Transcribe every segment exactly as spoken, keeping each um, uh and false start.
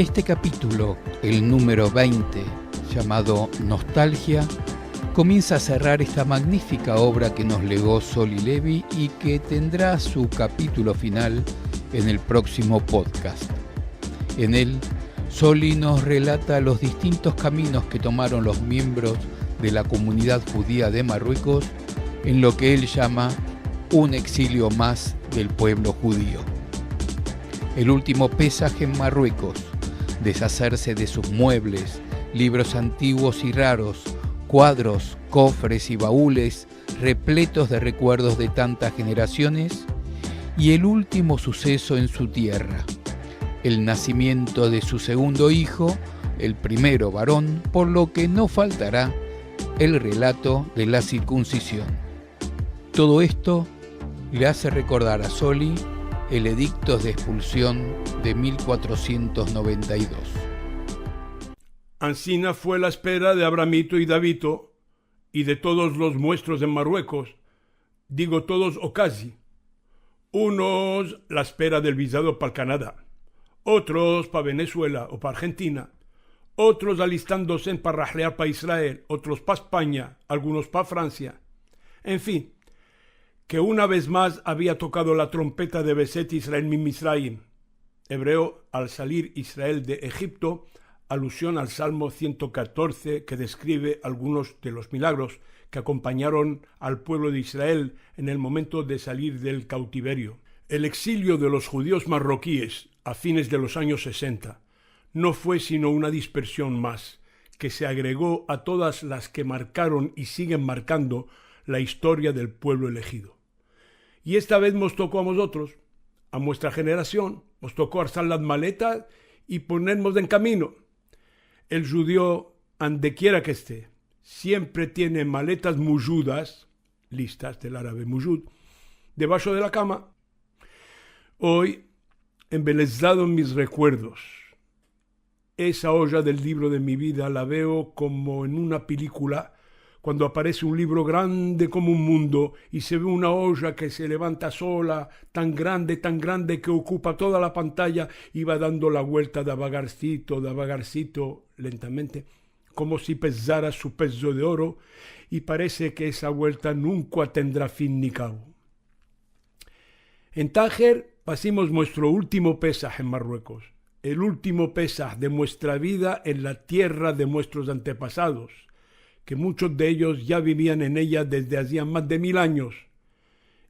Este capítulo, el número veinte, llamado Nostalgia, comienza a cerrar esta magnífica obra que nos legó Soli Levi y que tendrá su capítulo final en el próximo podcast. En él, Soli nos relata los distintos caminos que tomaron los miembros de la comunidad judía de Marruecos en lo que él llama un exilio más del pueblo judío. El último Pesaj en Marruecos, deshacerse de sus muebles, libros antiguos y raros, cuadros, cofres y baúles repletos de recuerdos de tantas generaciones, y el último suceso en su tierra, el nacimiento de su segundo hijo, el primero varón, por lo que no faltará el relato de la circuncisión. Todo esto le hace recordar a Soli el edicto de expulsión de mil cuatrocientos noventa y dos. Ansina fue la espera de Abramito i Davito i de todos los muestros en Marruecos, digo todos o kazi. Unos la espera del vizado pa'l Kanada, otros pa Venezuela o pa Argentina, otros alistandose pa rahlear pa Israel, otros pa Espanya, algunos pa Fransia. En fin, ke una vez mas avia tokado la trompeta de Beset Israel mi Mitzrayim, ebreo, al salir Israel de Egipto, alusion al Salmo siento katorze, ke deskrive algunos de los milagros ke akompanyaron al puevlo de Israel en el momento de salir del kautiverio. El eksilio de los djudios marrokies a fines de los anyos sesenta no fue sino una dispersion mas ke se agrego a todas las ke markaron i sigen markando la istoria del puevlo elejido. I esta vez mos toko a mozotros, a muestra jenerasion, mos toko alsar las maletas i ponermos en kamino. El djudio, andekiera ke este, siempre tiene maletas mujudas, listas del arabe mujud, debasho de la kama. Oy, embelezado en mis rekuerdos, esa oja del livro de mi vida la veo komo en una pelikula, kuando aparese un livro grande komo un mundo i se ve una oja ke se levanta sola, tan grande, tan grande ke okupa toda la pantaya i va dando la vuelta de avagarsito, de avagarsito, lentamente, komo si pezara su pezo de oro, i parese ke esa vuelta nunka tendra fin ni kavo. En Tanger pasimos muestro ultimo Pesaj en Marruekos, el ultimo Pesaj de muestra vida en la tierra de muestros antepasados, ke munchos de eyos ya bivian en eya desde azia mas de mil anyos,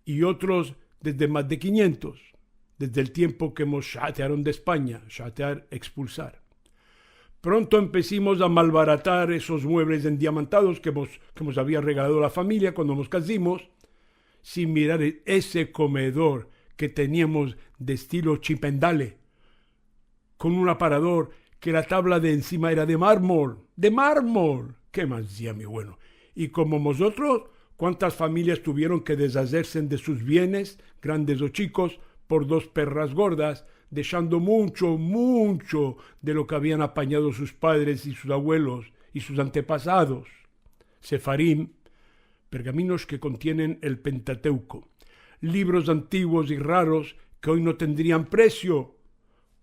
i otros desde mas de kinientos, desde el tiempo ke mos shatearon de Espanya, shatear, ekspulsar. Pronto empesimos a malbaratar esos muevles endiamantados ke mos, ke mos avia regalado la famiya kuando mos kazimos, sin mirar e-, ese komedor ke teniamos de estilo chipendale, kon un aparador ke la tabla de ensima era de marmol, de marmol. Ke mas dia, mi bueno? I komo mozotros, kuantas famiyas tuvieron ke dezazerse de sus bienes, grandes o chikos, por dos perras gordas, deshando muncho, muncho de lo ke avian apanyado sus padres i sus avuelos i sus antepasados. Sefarim, pergaminos ke kontienen el Pentateuko, livros antiguos i raros ke oy no tendrian presio,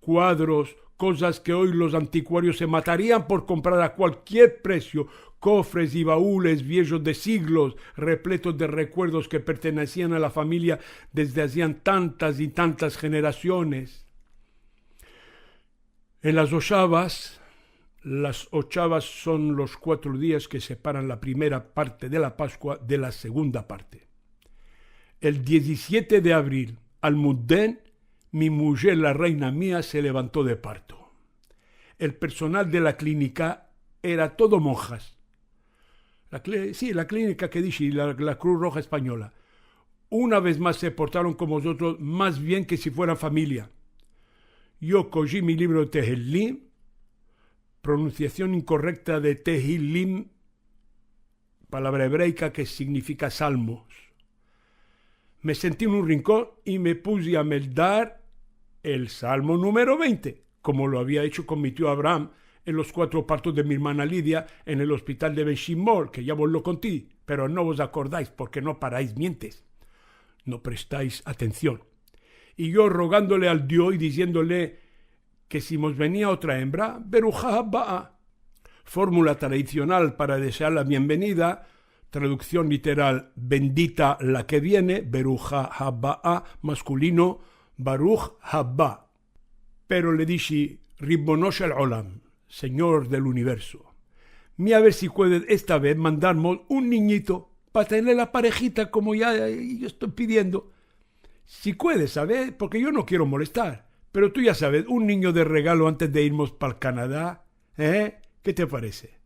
kuadros, kozas ke oy los antikuarios se matarian por komprar a kualkier presio, kofres i baules viejos de siglos, repletos de rekuerdos ke pertenesian a la famiya desde azian tantas i tantas jenerasiones. En las ochavas, las ochavas son los kuatro dias ke separan la primera parte de la Paskua de la segunda parte. El diezisiete de avril, al Mudden, mi mujer, la reina mia, se levanto de parto. El personal de la klinika era todo monjas. La kli-, si, la klinika ke dishe, la, la Kruz Roja Espanyola. Una vez mas se portaron kon mozotros mas bien ke si fueran famiya. Yo koji mi livro de Tehilim, pronunsiasion inkorekta de Tehilim, palavra ebreika ke signifika salmos. Me senti en un rinkon i me pusi a meldar el Salmo numero veinte, komo lo avia echo kon mi tio Abraham en los kuatro partos de mi ermana Lidia en el ospital de Ben Shimol, ke ya vos lo konti, pero no vos akordais porke no parais mientes, no prestais atension. I yo rogandole al Dio i diziendole: ke si mos venia otra embra, beruja haba'a. Formula tradisional para desear la bienvenida, traduksion literal, bendita la ke viene, beruja haba'a, maskulino, baruj haba. Pero le dishi, Ribono shel olam, Senyor del universo, mi a ver si puedes esta vez mandarmos un ninyito pa tener la parejita komo ya, eh, yo esto pidiendo. Si puedes, saves, porke yo no kero molestar, pero tu ya saves, un ninyo de regalo antes de irmos pa'l Kanada, eh? Ke te parese?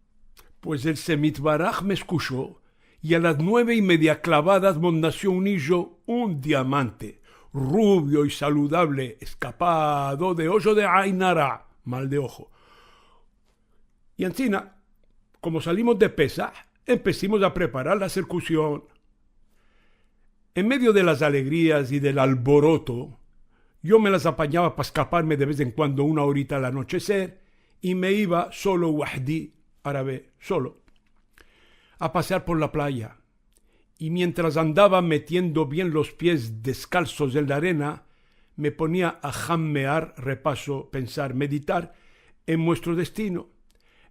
Pues el Shem Yitbaraj me eskusho, i a las mueve i media klavadas mos nasio un ijo, un diamante, rubio i saludavle, eskapado de ojo de ain ara, mal de ojo. I ansina, komo salimos de Pesah, empesimos a preparar la sirkunsision. En medio de las alegrias i del alboroto, yo me las apanyava pa eskaparme de vez en kuando una orita al anocheser, i me iva solo, wahdi, arabe, solo, a pasear por la playa. I mientras andava metiendo bien los pies deskalsos en la arena, me ponia a hammear, repaso, pensar, meditar, en muestro destino,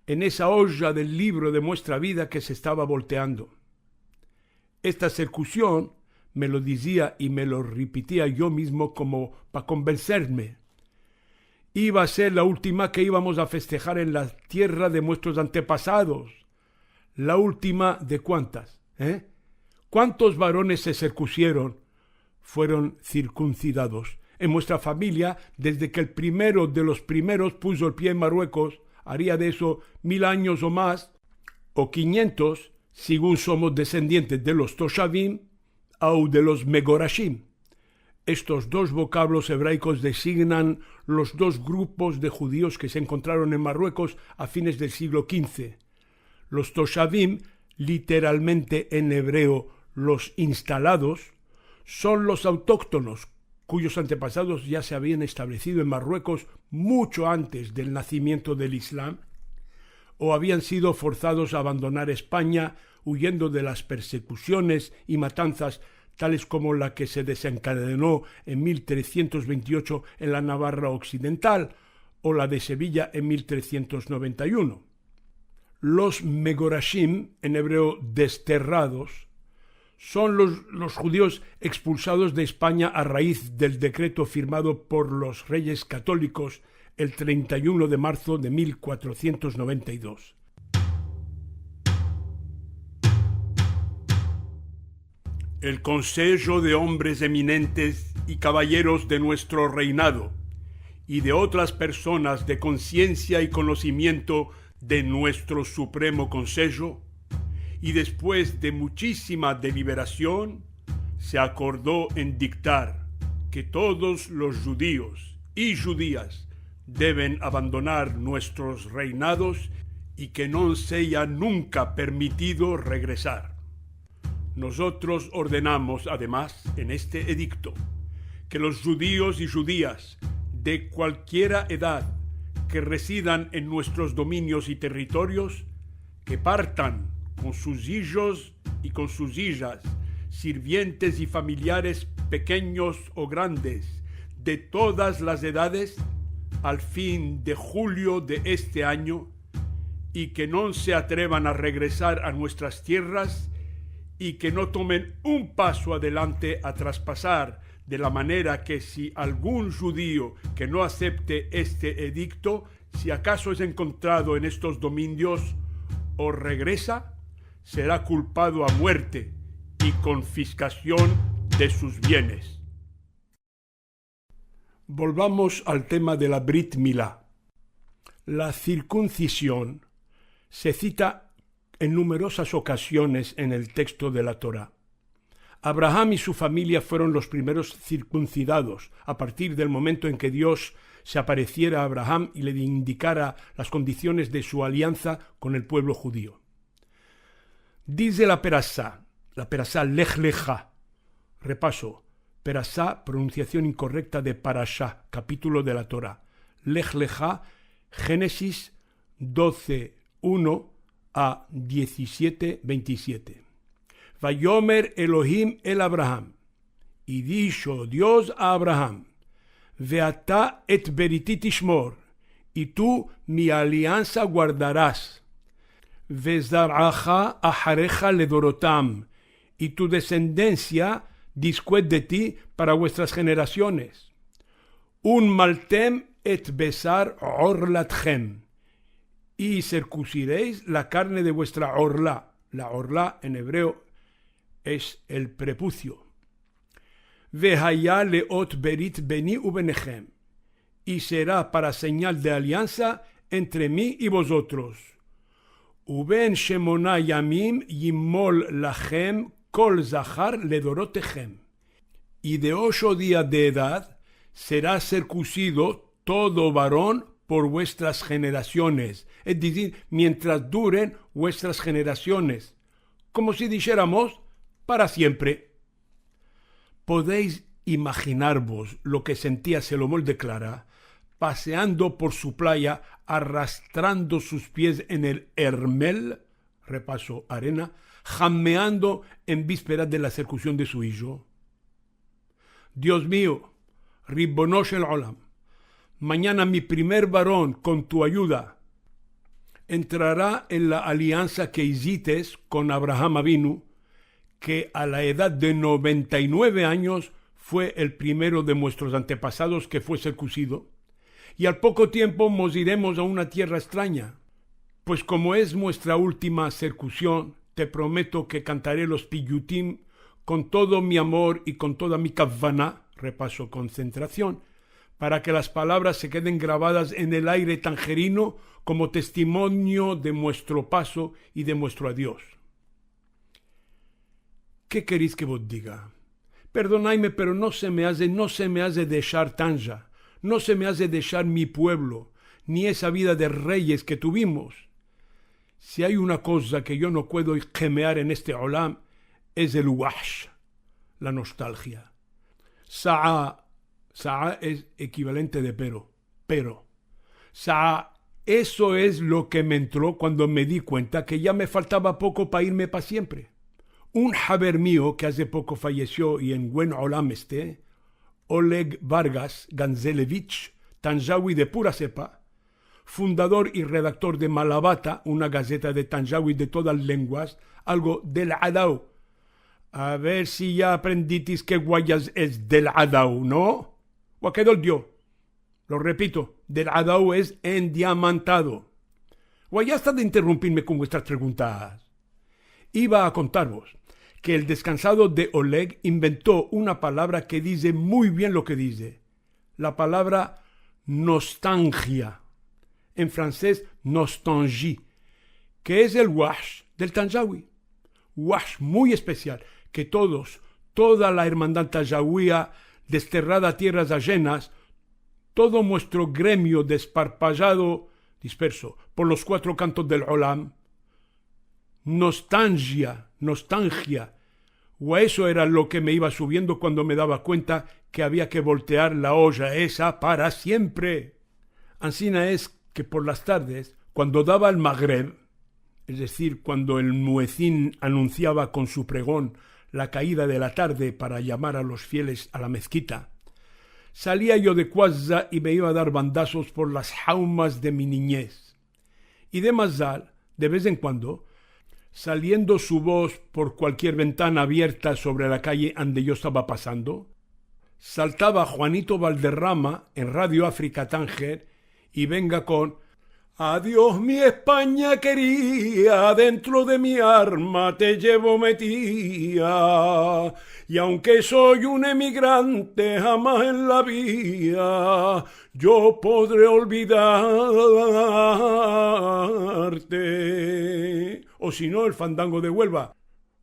en esa oja del livro de muestra vida ke se estava volteando. Esta sirkunsijon me lo dizia i me lo ripitia yo mizmo komo pa konvenserme. Iva a ser la ultima ke ivamos a festejar en la tierra de muestros antepasados. La ultima de kuantas, eh? Kuantos varones se sirkunsieron, fueron sirkunsidados en muestra familia desde ke el primero de los primeros puso el pie en Marruekos, aria de esto mil anyos o mas, o kinyentos, segun somos desendientes de los toshavim, au de los megorashim. Estos dos vokavlos ebraikos designan los dos grupos de djudios ke se enkontraron en Marruekos a fines del siglo kinze. Los toshavim, literalmente en ebreo los instalados, son los autóktonos kuyos antepasados ya se avian establesido en Marruekos mucho antes del nasimiento del Islam, o avian sido forzados a abandonar Espanya uyendo de las persekusiones i matanzas tales komo la ke se desenkadeno en mil tresientos ventiocho en la Navarra oksidintal o la de Sevilla en mil tresientos noventa i uno. Los megorashim, en ebreo desterrados, son los, los djudios ekspulsados de Espanya a raiz del dekreto firmado por los reyes katolikos el trenta i uno de marzo de mil kuatrosientos noventa i dos. El konsejo de ombres eminentes i kavayeros de muestro reinado i de otras personas de konsiensia i konosimiento de muestro supremo konsejo, i despues de muchisima deliberasion, se akordo en diktar ke todos los djudios i djudias deven abandonar muestros reinados i ke no seya nunka permitido regresar. Nosotros ordenamos, ademas, en este edikto, ke los djudios i djudias de kualkiera edad ke residan en muestros dominios i territorios, ke partan kon sus ijos i kon sus ijas, sirvientes i familiares pekenyos o grandes, de todas las edades, al fin de julio de este anyo, i ke no se atrevan a regresar a muestras tierras, i ke no tomen un paso adelante a traspasar, de la manera ke si algun djudio ke no asepte este edikto, si akaso es enkontrado en estos dominios o regresa, sera kulpado a muerte i konfiskasion de sus bienes. Volvamos al tema de la Brit Milá. La sirkunsision se sita en numerosas okasiones en el teksto de la Tora. Abraham i su familia fueron los primeros sirkunsidados a partir del momento en ke Dios se aparesiera a Abraham i le indikara las kondisiones de su aliansa kon el puevlo djudio. Dize la perasha, la perasha Lech Lecha. Repaso, perasha, pronunsiasion inkorekta de parasha, kapitulo de la Tora. Lech Lecha, Genesis doze uno a diezisiete veintisiete. Vayomer Elohim el Abraham, i disho Dios a Abraham: Ve'ata et beriti tishmor, i tu mi aliansa guardaras. Vezar'aha ahareha ledorotam, i tu desendensia dispues de ti para vuestras generasiones. Unmaltem et besar orlathem, i serkusireis la karne de vuestra orla. La orla en ebreo es el prepucio. Vehaya leot berit beni ubenechem, i sera para senyal de aliansa entre mi i vozotros. Uben shemona yamim yimol lahem kol zahar ledorotechem. I de osho dias de edad sera serkusido todo varon por vuestras generasiones, es dizir, mientras duren vuestras generasiones, komo si disheramos, para siempre. Podeis imaginarvos lo ke sentia Selomon de Klara paseando por su playa, arrastrando sus pies en el Ermel, repaso, arena, hameando en vispera de la serkusion de su ijo? Dios mio, Ribono shel olam, manyana mi primer varon, kon tu ayuda, entrara en la aliansa ke izites kon Abraham Avinu, ke a la edad de noventa i mueve anyos fue el primero de muestros antepasados ke fue serkusido, i al poko tiempo mos iremos a una tierra estranya. Pues komo es muestra ultima serkusion, te prometo ke kantare los pidutim kon todo mi amor i kon toda mi kavana, repaso, konsentrasion, para ke las palavras se keden gravadas en el aire tanjerino komo testimonio de muestro paso i de muestro adios. Ke kereis ke vos diga? Perdonaime, pero no se me aze, no se me aze deshar Tanja, no se me aze deshar mi puevlo, ni esa vida de reyes ke tuvimos. Si ay una koza ke yo no puedo kemear en este olam, es el wahsh, la nostalgia. Sa'a, sa'a es ekivalente de pero, pero. Sa'a, eso es lo ke me entro kuando me di kuenta ke ya me faltava poko pa irme pa siempre. Un haver mio ke aze poko fayesio i en buen olam este, Oleg Vargas Gandzelevich, tanjawi de pura sepa, fundador i redaktor de Malavata, una gazeta de tanjawi de todas lenguas, algo del adao. A ver si ya aprenditis ke guayas es del adao, no? Wa ke dol dio. Lo repito, del adao es endiamantado. Wa ya esta de interrumpirme kon vuestras preguntas. Iva a kontarvos ke el deskansado de Oleg invento una palavra ke dize muy bien lo ke dize. La palavra nostalgia. En franses, nostalgie, ke es el wahsh del tanjawi. Wahsh muy espesial, ke todos, toda la ermandad tanjawia desterrada a tierras ajenas, todo muestro gremio desparpajado, disperso, por los kuatro kantos del olam, nostalgia, nostalgia. Wa eso era lo ke me iva suviendo kuando me dava kuenta ke avia ke voltear la oja esa para siempre. Ansina es ke por las tardes, kuando dava el magreb, es dezir, kuando el muezin anunsiava kon su pregon la kaida de la tarde para yamar a los fieles a la mezkita, salia yo de kuaza i me iva a dar bandazos por las haumas de mi ninyez. I de mazal, de vez en kuando, saliendo su vos por kualkier ventana avierta sovre la kaye ande yo estava pasando, saltava Juanito Valderrama en Radio Afrika Tanger i venga kon: Adios, mi Espanya keria, dentro de mi alma te yevo metia, i aunke soi un emigrante, jamas en la via yo podre olvidarte. O si no, el fandango de Huelva.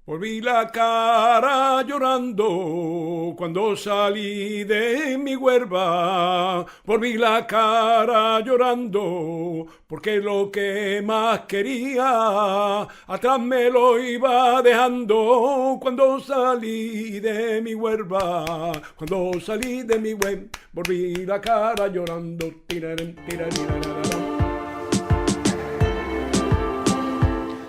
Volvi la kara yorando kuando sali de mi Huelva. Volvi la kara yorando porke lo ke mas keria atras me lo iva dejando kuando sali de mi Huelva. Kuando sali de mi Huelva, volvi la kara yorando. Tirarem, tirarem, tirarem.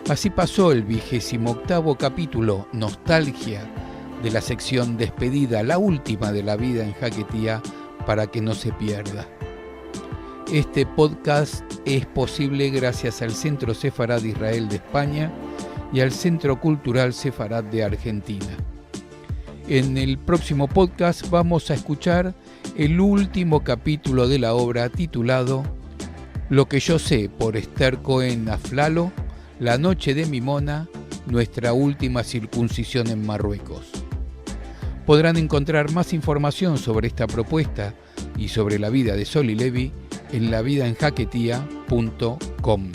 Así pasó el vigésimo octavo capítulo, Nostalgia, de la sección Despedida, la última de La vida en Jaquetía, para que no se pierda. Este podcast es posible gracias al Centro Sefarad Israel de España y al Centro Cultural Sefarad de Argentina. En el próximo podcast vamos a escuchar el último capítulo de la obra titulado Lo que yo sé, por Esther Cohen Aflalo, La noche de Mimona, nuestra última circuncisión en Marruecos. Podrán encontrar más información sobre esta propuesta y sobre la vida de Soli Levi en lavidaenjaquetia punto com.